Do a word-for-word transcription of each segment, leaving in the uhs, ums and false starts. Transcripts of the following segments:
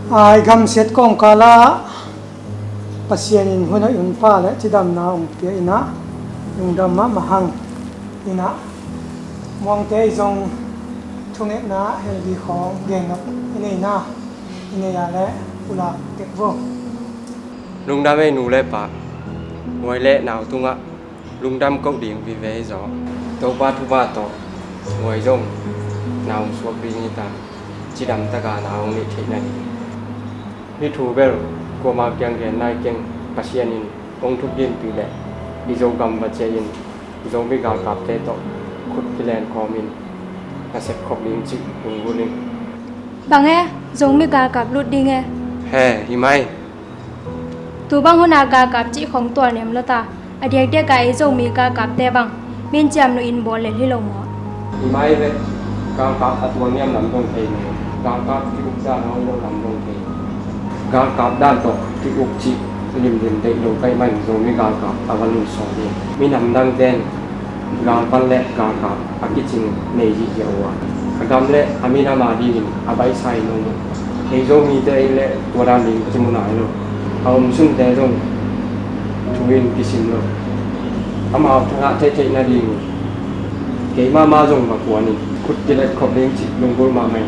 Ai gamsiat kawngkal ah Pasian in hun a i hun pha le cidamna hong pia in ah lungdam mahmah hang. In ah Muangte i zong thungetna helbi khawng gen nop i nei na, i nei ah le pulak tek vo. Lungdam ei nu le pa, huai le nau tungah lungdam koh ding vive hi zaw. Topa thupha tawh huai zong nau suak ding hi ta, cidam taka nau hong neih theihna ding. Hih thu bel kuama kiang gen nai keng, Pasian in hong thuk dinpih leh i Zogam va ciah in Zomi galkapte tawh khut kilen khawm in na sep khop ding cih lunggulh in. Bang e, Zomi galkap lut ding e? He, hi mai. Tu bang hun a galkap cih khong tual nem lo ta. A diakdiak a ei Zomi galkapte bang min ciam lo in bawl lel hi lo maw? Hi mai ve, galkap a tual niam lam dong thei maw? Galkap ki uk dan a hoih lo lam dong thei. Galkap dan tawh ki uk cih limlim deih lo ka hih man Zomi galkap a va lut sawm hi. Minam dangte in galpan le galkap a kicing nei zihziah uh a, a gam le a minam a dingin a baihsa hi lo maw? Ei Zomite ei le tua dan ding kimu nai lo. A omsunte zong thu in kisim lo. Amau thangah theihtheih nading kei mahmah zong va kuan in khut kilet khop ding cih lunggulh mahmah hi.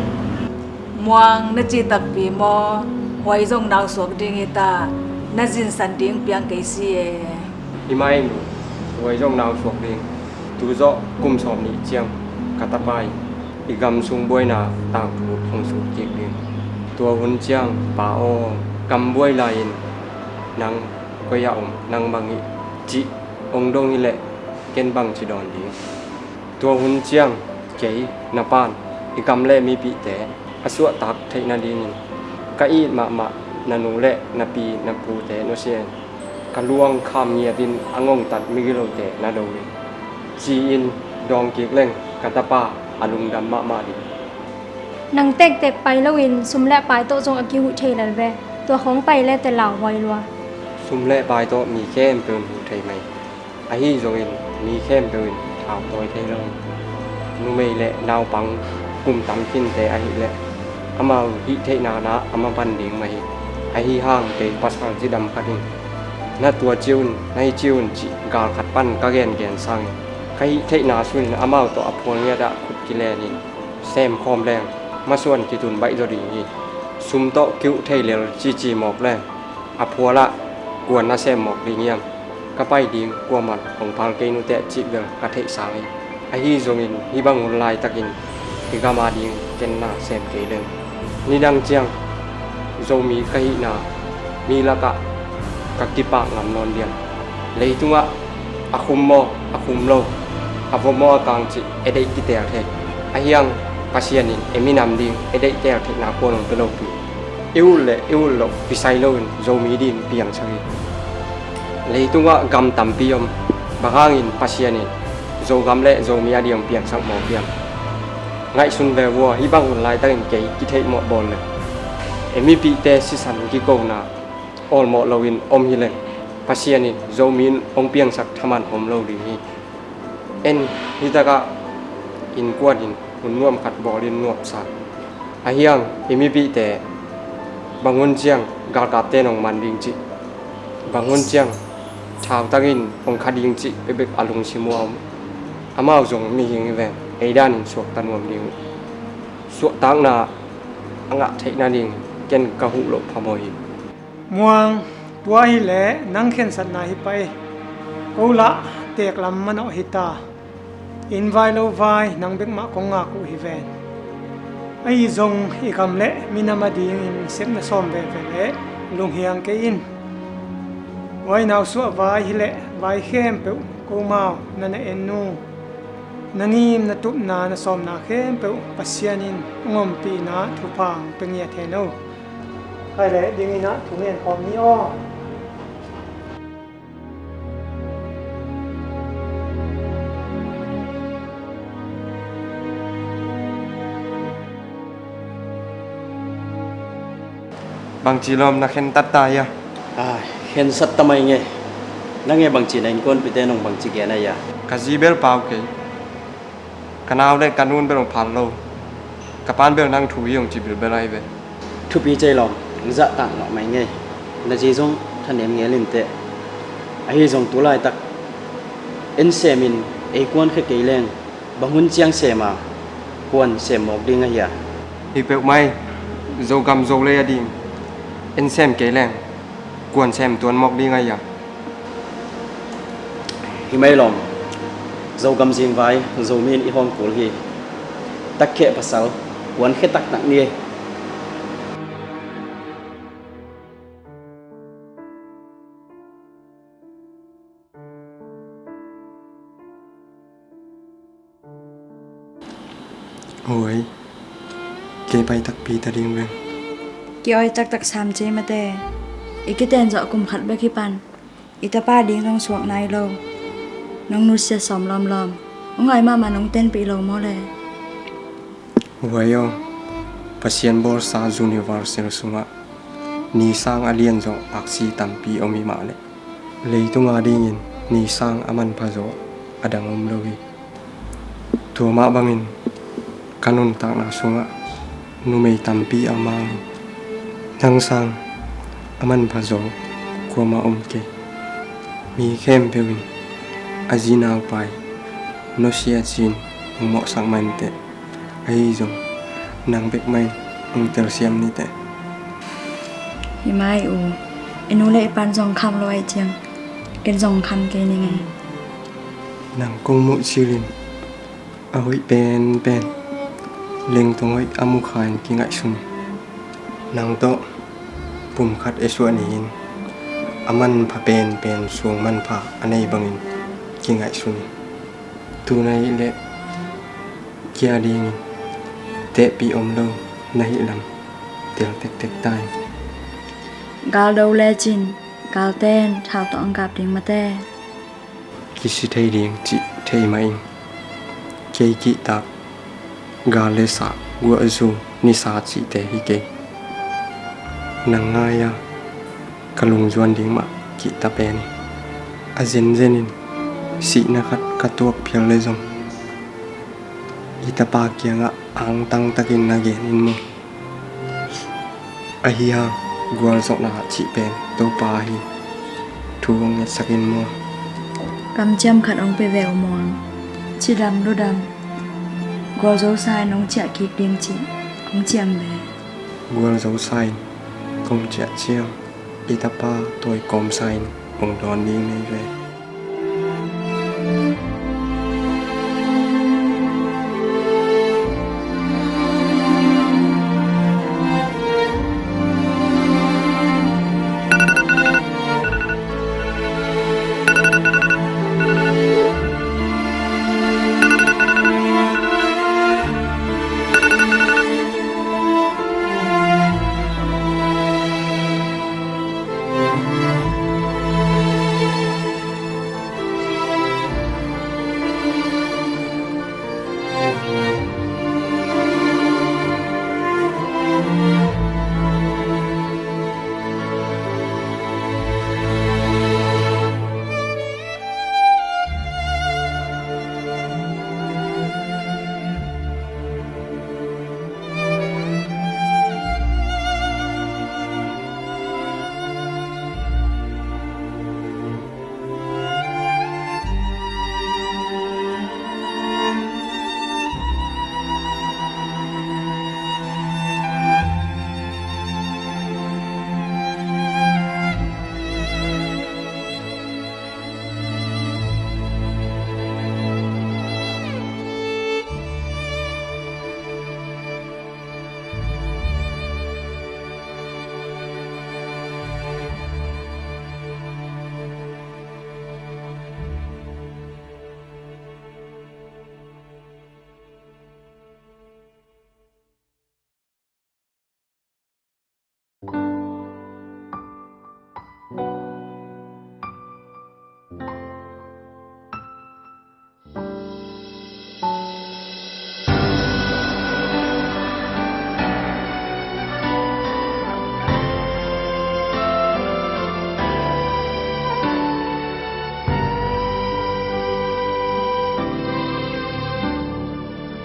Muang, na ci takpi maw? Huai zong nau suak ding hi ta, na zinsan ding piang kei si e. Hi mai nu, huai zong nau suak ding. Tu zawh kum sawm nih ciang ka tapa in i gam sung buaina tangthu hong suk kik ding. Tua hun ciang, pa aw, gam buai lai-in nang koi ah om, nang bang hi cih hong dong hi leh ken bang ci dawn ding. Tua hun ciang kei, na pan, i gam le mipihte a suahtak theih nadingin ka it mahmah na nu le na pi na pute nusia in ka luang kham ngiatin a ngongtat migilote na do in, ci-in dawng kik leng ka tapa a lungdam mahmah ding. Nang tektek pai loin sum le pai tawh zong a kihuh thei lel ve. Tua khawng pai le te lau huai lua. Sum le pai tawh mi khempeuh in huh thei mai. Ahi zongin mi khempeuh in thau tawi thei lo. Numei le naupang kum tam khinte ahih leh amau hih theihna na a mapan ding mah hi. Ahi hang kei pasal cidam khat in na tua ci un, na hi ci un cih gal khat pan ka gengen sangin ka hih theihna sunin amau tawh a phual ngiat ah khut kilen in sem khawm leng masuan kitun baih zaw ding hi. Sum tawh kiuh thei lel cici mawk leng a phualah kuan a sem mawk ding hiam? Ka pai ding kuaman hong phal kei nuteh cih bel ka theih sang hi. Ahi zongin hih bang hun laitakin i gam ading ken na sem kei leng nidang ciang Zomi ka hihna mi lakah ka kipak ngam nawn diam? Leitungah a khum maw, a khum lo, a vom maw, a kang cih edeih kitel thei. Ahi hang Pasian in ei minam ding edeih tel theihna kuan hong pia lo pi. I ulh le i ulh loh kisai loin Zomi ding piangsak hi. Leitungah gam tampi om, bang hangin Pasian in Zogam le Zomi a ding hong piangsak mawk hiam? Ngaihsun ve vua, hih bang hun laitakin kei kitheih mawh bawl le ei mipihte sisan kikona awlmawh loin om hileng Pasian in Zomi in hong piangsak thaman om lo ding hi. En, hitakah innkuan in hun nuam khat bawlin nuamsa. Ahi hang i mipihte bang hun ciang galkapte in hong man ding cih, bang hun ciang thautangin hong kha ding cih bekbek a lungsim uh a om. Amau zong mihing hi veng, ei danin suakta nuam ding uh. Suahtakna a ngah theih nading ken ka huh loh phamawh hi. Muang, tua hileh nang khensatna hi pah e. Ko lah teeklam manawh hita. Inn vai lo vai nang bekmah kong ngak uh hi ven. Ahi zong i gam le minam adingin sepna sawm veve leh lunghiang kei in. Huainau suah vai hileh vai khempeuh komau na na en uh. Na ngim, na tupna, na sawmna khempeuh Pasian in hong ompihna thupha hong pia ngiat hen o. Khai leh dingin ah thu ngen khawm ni aw. Bangci lawm, na khentat ta hia? Ai, khensat ta mai nge. Nang e, bangci na innkuanpihte nong bangci gen a hia? Ka zi bel pau kei. Ka nau le ka nun bel hong phal lo. Ka pan bel nang thu hi hong ci bilbel ahi ve. Thupi cei lawm. Zahtak ngah mai ngei. Na zi zong thanem ngel inteh. Ahi zong tu laitak en sem in ei kuankhia kei leng bang hun ciang sem a kuan sem mawk ding ahi a? Hi peuhmah hi. Zogam Zolei a ding en sem kei leng kuan sem tuan mawk ding ahi a? Hi mai lawm. Zogam zingvai Zomi in i hawm kul hi. Takkheh pasal kuankhia taktak ni. Huai, kei pai takpi ta ding veng. Ki-awi taktak sam ci mate. I kiten zawh kum khat bek hi pan. I tapa ding zong suak nai lo. Nong nusia sawm lawmlawm. Hong ngai mahmah nong tenpih lo maw le? Huai aw, Pasian bawlsa universal sungah ni sang a lianzaw aksi tampi om hi mah leh, leitung a dingin ni sang a manphazaw a dang om lo hi. Tua mah bangin ka nuntakna sungah numei tampi a mang hi. Nang sang a manphazaw kuamah om kei. Mi khempeuh in a zi naupai nusia ci-in hong mawhsak mah inteh. Ahi zong nang bek mah in hong telsiam niteh. Hi mai u, i nu le i pan zong kham lo ahih ciang ken zong kham kei ning ei. Nang kong muh cilin a hoih penpen lengtong hoih a mukha in kingaihsun. Nang tawh pumkhat i suah ni-in a manpha penpen suang manpha a nei bangin kingaihsun. Tu na hih leh kia dingin tehpih om lo na hih lam tel tektek ta in. Gal do lecin galte in thau tawh hong kap ding mate. Kisi thei ding cih thei mah in. Kei kihtak gal le sa, guahzu, nisa cihte hi kei. Nang ngai-a ka lungzuan ding mah kihta pen hi. A zenzenin sihna khat ka tuak phial le zong i tapa kiangah angtang takin na gen in maw? Ahi hang gualzawhna cih pen Topa ahi thu hong ngetsak in maw? Kamciam khat hong pe ve uh muang. Cidam ludam gualzosa in hong ciah kik ding cih hong ciam ve. Gualzosa in kong ciah ciang i tapa tawi kawmsa in hong dawn ding nei ve.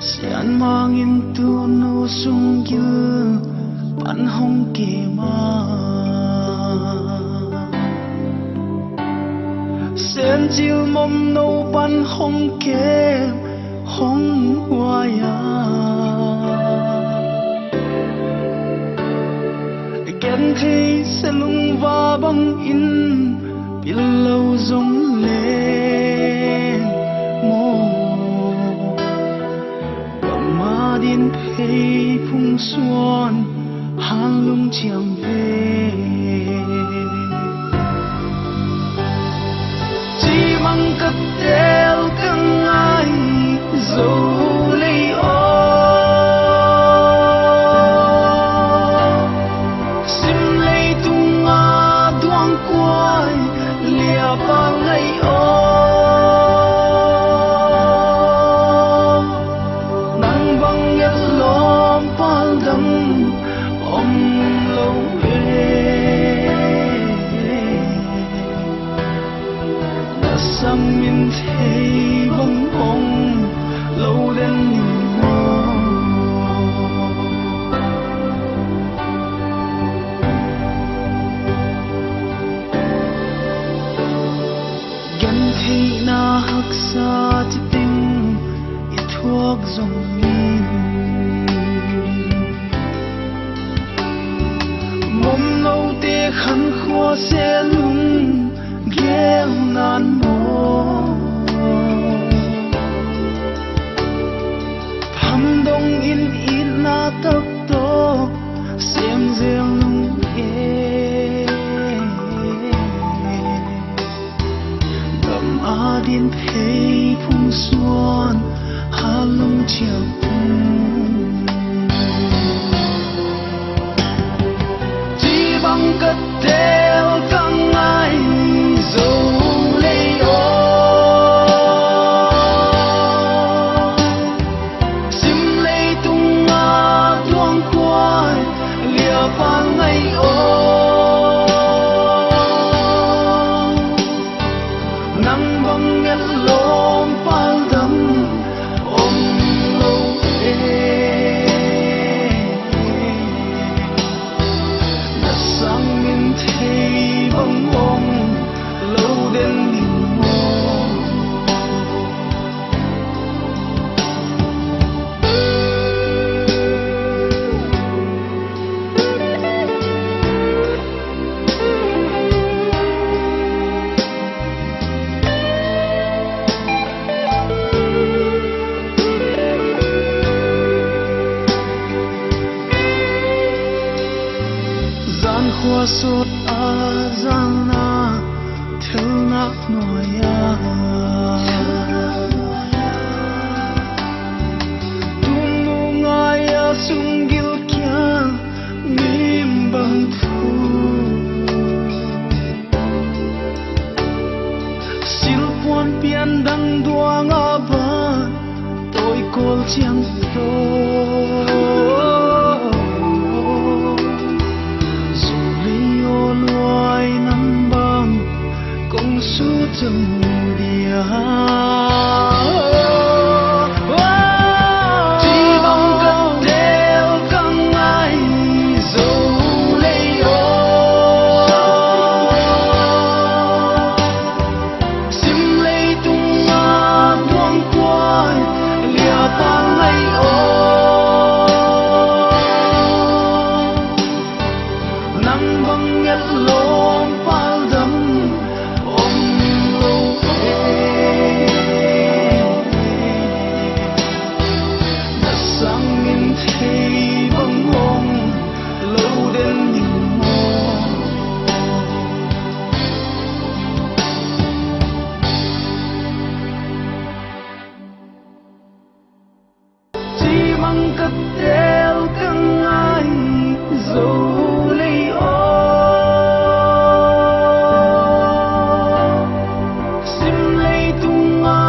Sian mangin tunu sung gil an hong kem a, Sencil Momno pan hong kem, hong huai a, genthei se lungva bangin pil lo zong leng maw, bangmah din phei phung suan hanlum ciang ve. Cimang ka tel ka ngai zo lei aw, sim leitunga duangkuai liapa ngai aw, nang bang nget lawm paldam om lo e. Na sang min thei bang om lo den ni maw? Gentheihna haksa citeng i thuak zongin, Momnote khankhua se lunggel nan maw? Tham dongin itna taktak sem zel nung e. Gam adin phei phung suan halum ciang, ci bang ka tel ka ngai zo lei aw, sim leitunga duangkuai liapa ngai aw, nang bang nget lawm paldam om lo e. Na sang min thei bang om lo den ni maw? Zan khua sawt a zan a thelna nuai a, tumnu ngai a sunggil kiang mim bang thu, silpuan pian dang duang a ban tawi kawl ciang to, zu lei aw luai nang bang kong su cang dia. Ci bang ka tel ka ngai zo lei aw, sim leitunga duangkuai liapa ngai aw, nang bang nget lawm paldam om lo e. Na sang min thei bang om lo den ni maw? Cimang ka tel ka ngai zo lei aw, sim leitunga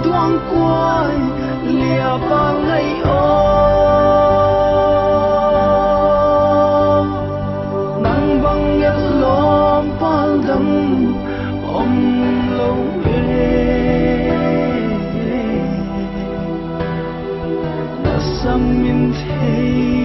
duangkuai liapa ngai aw, nang bang nget lawm paldam om lo e. Na sang min thei